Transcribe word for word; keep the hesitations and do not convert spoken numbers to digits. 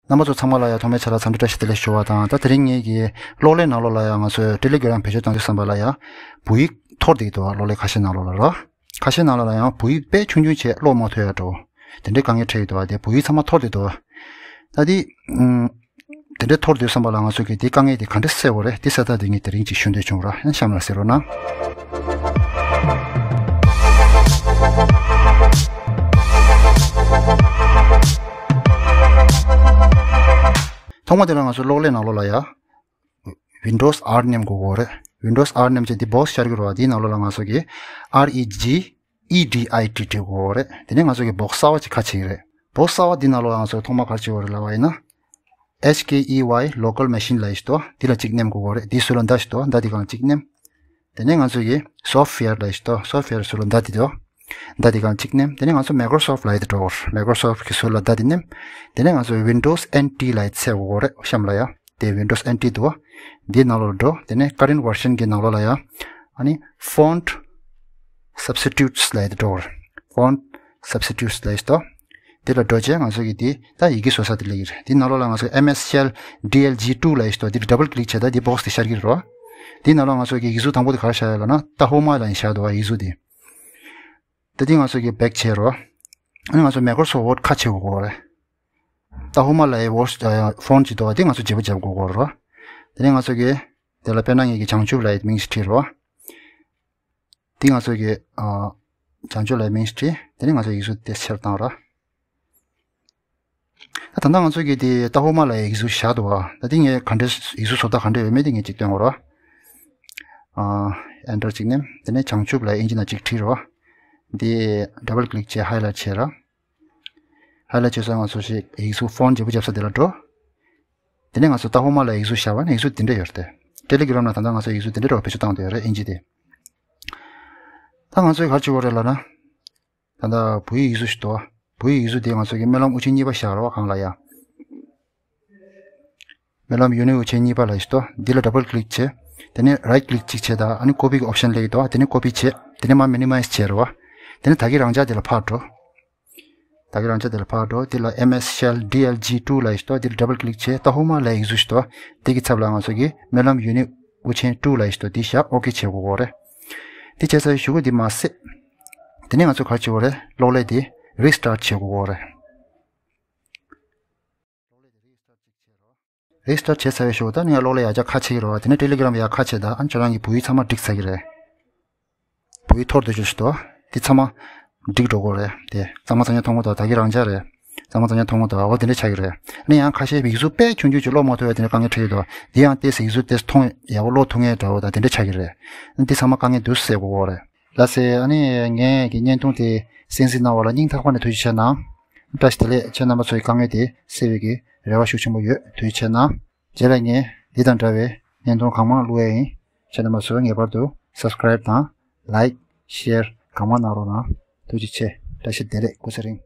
རྣམ་པ་ཚོ་ཚང་མ་ལ་ཡང་ཐོག་མའི་ཆ་ལ་འཚམས་འདྲི་བཀྲ་ཤིས་བདེ་ལེགས་ཞུ་བ་དང་། ད་དེ་རིང་ངེད་ཀྱི་གློག་ཀླད་ནང་ལོགས་ལ་ཡང་ང་ཚོས་Telegram་བེད་སྤྱོད་གཏོང་དུས་ཙམ་པ་ལ་ཡང་བོད་ཡིག་འཐོར་བསྡད་འདུག་གློག་ཀླད་ཁ་ཤས་ནང་ལོགས་ལ་རོ། ཁ་ཤས་ནང་ལོགས་ལ་ཡང་བོད་ཡིག་དཔེ་ཆུང་ཆུང་བྱས་ཀློག་མ་ཐུབ་ཡ་འདྲ་བོ། དེ་འདྲའི་དཀའ་ངལ་འཕྲད་ཡོད་འདུག་བ། དེ་བོད་ཡིག་ཚང་མ་འཐོར་བསྡད་འདུག་བ། ད་དེ་ཨུམ། དེ་འདྲའི་འཐོར་དུས་ཙམ་པ་ལ་ང་ཚོ་གིས་དེའི་དཀའ་ངལ་དེ་ག་འདྲ་སེལ་དགོས་རེད། དེ་སེལ་ཐབས་དེ་ངས་དེ་རིང་ཅིག་ཞུ་འདོད་བྱུང་ར། ཡང་གཤམ་ལ་གཟིགས་རོགས་གནང་། ཐོག་མ་དེ་ལ་ང་ཚོ་གློག་ཀླད་ནང་ལོགས་ལ་ཡ། Windows R མནན་དགོས་ཀྱི་རེད། Windows R མནན་བྱས་འདི་བོག་སི་ཤར་གྱི་རེད་བ། འདིའི་ནང་ལོགས་ལ་ང་ཚོ་གིས་R E G E D I འབྲི་དགོས་ཀྱི་རེད། དེ་ནས་ང་ཚོ་གིས་བོག་གསར་བ་ཅིག་ཁ་ཕྱེ་གི་རེད། བོག་གསར་བ་འདི་ནང་ལོགས་ལ་ང་ཚོ་ཐོག་མ་ག་རེ་བྱེད་དགོས་རེད་ལབ་པ་ཡིན་ན། H K E Y local machine ལབ་ཡས་ཤིག་འདུག་འདི་ལ་གཅིག་མནན་དགོས་ཀྱི་རེད། འདིའི་ཟུར་ལ་མདའ་ཞིག་འདུག་མདའ་འདི་སྒང་གཅིག་མནན། དེ་ནས་ང་ཚོ་གིས་software ལབ་ཡས་ཤིག་འདུག software ཟུར་ལ་མདའ་འདི་འདུག་མདའ་འདི་སྒང་གཅིག་མནན། དེ་ནས་ང་ཚོ་Microsoft ལབ་ཡས་དེ་འགྲོ་གི་རེད། Microsoft གི་ཟུར་ལ་མདའ་འདི་མནན། དེ་ནས་ང་ཚོ་Windows N T ལབ་ཡས་འཚོལ་དགོས་ཀྱི་རེད། གཤམ་ལ་ཡ། དེ་Windows N T འདུག་འདིའི་ནང་ལོགས་ལ་འགྲོ། དེ་ནས་current version གི་ནང་ལོགས་ལ་ཡ། ཨ་ནི་font substitutes ལབ་ཡས་དེ་འགྲོ་གི་རེད། Font substitutes ལབ་ཡས་ཤིག་འདུག་འདི་ལ་འགྲོ་བྱས་ང་ཚོ་གིས་འདི་ད་ཡི་གེ་བཟོ་ས་དེ་སླེབས་ཀྱི་རེད། འདི་ནང་ལོགས་ལ་ང་ཚོ་M S Shell D L G two ལབ་ཡས་ཤིག་འདུག་འདི་ལ་double click བྱས། ད་འདི་བོག་སི་དེ་ཤར་གྱི་རེད་བ། འདི་ནང་ལོགས་ང་ཚོ་གིས་ཡིག་གཟུགས་དང་པོ་དེ་ག་རེ་བཞག་ཡོད་ལབ་ན། Tahoma ལབ་ཡས་བཞག་འདུག་བ། ཡིག་གཟུགས་དེ། ད་འདི་ང་ཚོ་གིས་back བྱས་རོ། ཨ་ནི་ང་ཚོ་Microsoft Word ཁ་ཕྱེ་དགོས་ཀྱི་རེད། Tahoma ལབ་ཡས་Word ཨ། font ཅིག་འདུག་བ། འདི་ང་ཚོ་བརྗེ་པོ་རྒྱབ་དགོས་ཀྱི་རེད། དེ་ནས་ང་ཚོ་གིས་དེ་ལ་དཔེར་ན་ངེད་ཀྱིས་བྱང་ཆུབ་ལབ་ཡས་མིང་ཞིག་བྲིས་རོ། འདི་ང་ཚོ་གིས་ཨ། བྱང་ཆུབ་ལབ་ཡས་མིང་ཞིག་བྲིས། དེ་ནས་ང་ཚོ་ཡིག་གཟུགས་དེ་ཕྱིར་བཏང་རོ། ད་ད་ལྟ་ང་ཚོ་གིས་དེ་Tahoma ལབ་ཡས་ཡིག་གཟུགས་བཞག་འདུག་བ། ད་དེ་ངས་ག་འདྲས་ཡིག་གཟུགས་བཟོ་ལྟ་ག་འདྲས་ཡོད་མེད་དེ་ངས་ཅིག་སྟོན་དགོས་རེད། ཨ། Enter གཅིག་མནན། དེ་ནས་བྱང་ཆུབ་ལབ་ཡས་ཨིན་ཇི་ནང་གཅིག་བྲིས་རོ། འདི་double click བྱས་highlight བྱས་ར། Highlight བྱས་སོང་། ང་ཚོ་ཞིག་ཡིག་གཟུགས་font བརྗེ་པོ་བརྒྱབ་ས་དེ་ལ་འགྲོ། དེ་ནས་ང་ཚོ་Tahoma ལབ་ཡས་ཡིག་གཟུགས་བཞག་པ་ནི་ཡིག་གཟུགས་དེ་འདྲ་ཡོད་རེད་དེ། Telegram ལ་ད་ལྟ་ང་ཚོ་ཡིག་གཟུགས་དེ་འདྲ་འདྲ་བོ་བེད་སྤྱོད་བཏང་བསྡད་ཡོད་རེད། ཨིན་ཇི་དེ། ད་ང་ཚོས་ག་རེ་བྱེད་དགོས་རེད་ལབ་ན། ད་ལྟ་བོད་ཡིག་ཡིག་གཟུགས་ཤིག་འདུག་བ། བོད་ཡིག་ཡིག་གཟུགས་དེ་ང་ཚོ་གི་སྨོན་ལམ་དབུ་ཅན་གཉིས་པ་བཞག་རེད་བ། སྒང་ལ་ཡ། སྨོན་ལམ་ཡུན་རིང་དབུ་ཅན་གཉིས་པ་ལབ་ཡས་ཤིག་འདུག་འདི་ལ་double click བྱས། དེ་ནས་right click གཅིག་བྱས། ད་ཨ་ནི་copy གི་option སླེབས་ཀྱི་འདུག་དེ་ནས་copy བྱས། དེ་ནས་མར་minimize བྱས་རེད་བ། དེ་ནས་ད་གིན་རང་འཇགས་དེ་ལ་ཕར་འགྲོ། ད་གིན་རང་འཇགས་དེ་ལ་ཕར་འགྲོ། དེ་ལ་M S Shell D L G two ལབ་ཡས་ཤིག་འདུག་འདི་ལ་double click བྱས། Tahoma ལབ་ཡས་ཡིག་གཟུགས་ཤིག་འདུག་དེ་གི་ཚབ་ལ་ང་ཚོ་གི་སྨོན་ལམ་ཡུན་རིང་དབུ་ཅན་two ལབ་ཡས་ཤིག་འདུག་འདི་བཞག OK བྱེད་དགོས་ཀྱི་རེད། འདི་བྱས་ཚར་བའི་གཞུག་གུ་འདི་མར་བསད། དེ་ནས་ང་ཚོ་ག་རེ་བྱེད་དགོས་རེད། གློག་ཀླད་དེ་restart བྱེད་དགོས་ཀྱི་རེད། Restart བྱས་ཚར་བའི་གཞུག་གུ་ད་ནི་ཡང་གློག་ཀླད་ཡར་རྒྱས་ཁ་ཕྱེ་གི་རེད་བ། དེ་ནས་Telegram ཡར་ཁ་ཕྱེ། ད་ཨ་ནི་ཁྱོད་རང་གི་བོད་ཡིག་ཚང་མ་འགྲིག་ཚར་གི་རེད། བོད་ཡིག་འཐོར་འདུག་ཅོ་ཅོ་དོ། དེ་ཚང་མ་འགྲིག་འགྲོ་གི་རེད། དེ་གཙང་མ་གཙང་རྐྱང་མཐོང་གི་འདུག་ད་གིན་རང་འཇགས་རེད། གཙང་མ་གཙང་རྐྱང་མཐོང་གི་འདུག་འོ་དེ་འདྲ་ཆགས་ཀྱི་རེད། ཨ་ནི་ཡང་ཁ་ཤས་ཡིག་གཟུགས་དཔེ་ཆུང་ཆུང་ཅིག་ཀློག་མ་ཐུབ་པའི་དེ་འདྲ་དཀའ་ངལ་འཕྲད་ཀྱི་འདུག་དེ་ཡང་ཏོག་ཙམ་ཡིག་གཟུགས་དེ་མཐོང་ཡག་པོ་ཀློག་ཐུབ་མཁན་འདྲ་བོ་དང་དེ་འདྲ་ཆགས་ཀྱི་རེད། ཨ་ནི་དེ་ཚང་མ་དཀའ་ངལ་འདུག་སེལ་དགོས་ཀྱི་རེད། ལགས་སེ། ཨ་ནི་ངས་ཀྱི་བརྙན་ཐུང་དེ་གསན་གཟིགས་གནང་བ་ལ་སྙིང་ཐག་པ་ནས་ཐུགས་རྗེ་ཆེ་གནང་། བཀྲ་ཤིས་བདེ་ལེགས། ཁྱེད་རྣམ་པ་ཚོའི་དཀའ་ངལ་དེ་སེལ་བའི་གི་རེ་བ་ཤུགས་ཆེན་པོ་ཡོད། ཐུགས་རྗེ་ཆེ་གནང་། རྗེས་ལ་ངས་འདི་དང་འདྲ་བའི་བརྙན་ཐུང་གང་མང་བླུག་ཡས་ཡིན། ཁྱེད་རྣམ་པ་ཚོས་ངེས་པར་དུ་subscribe དང་like share གང་མང་གནང་རོགས་གནང་། ཐུགས་རྗེ་ཆེ། བཀྲ་ཤིས་བདེ་ལེགས། སྐུ་ཚེ་རིང་།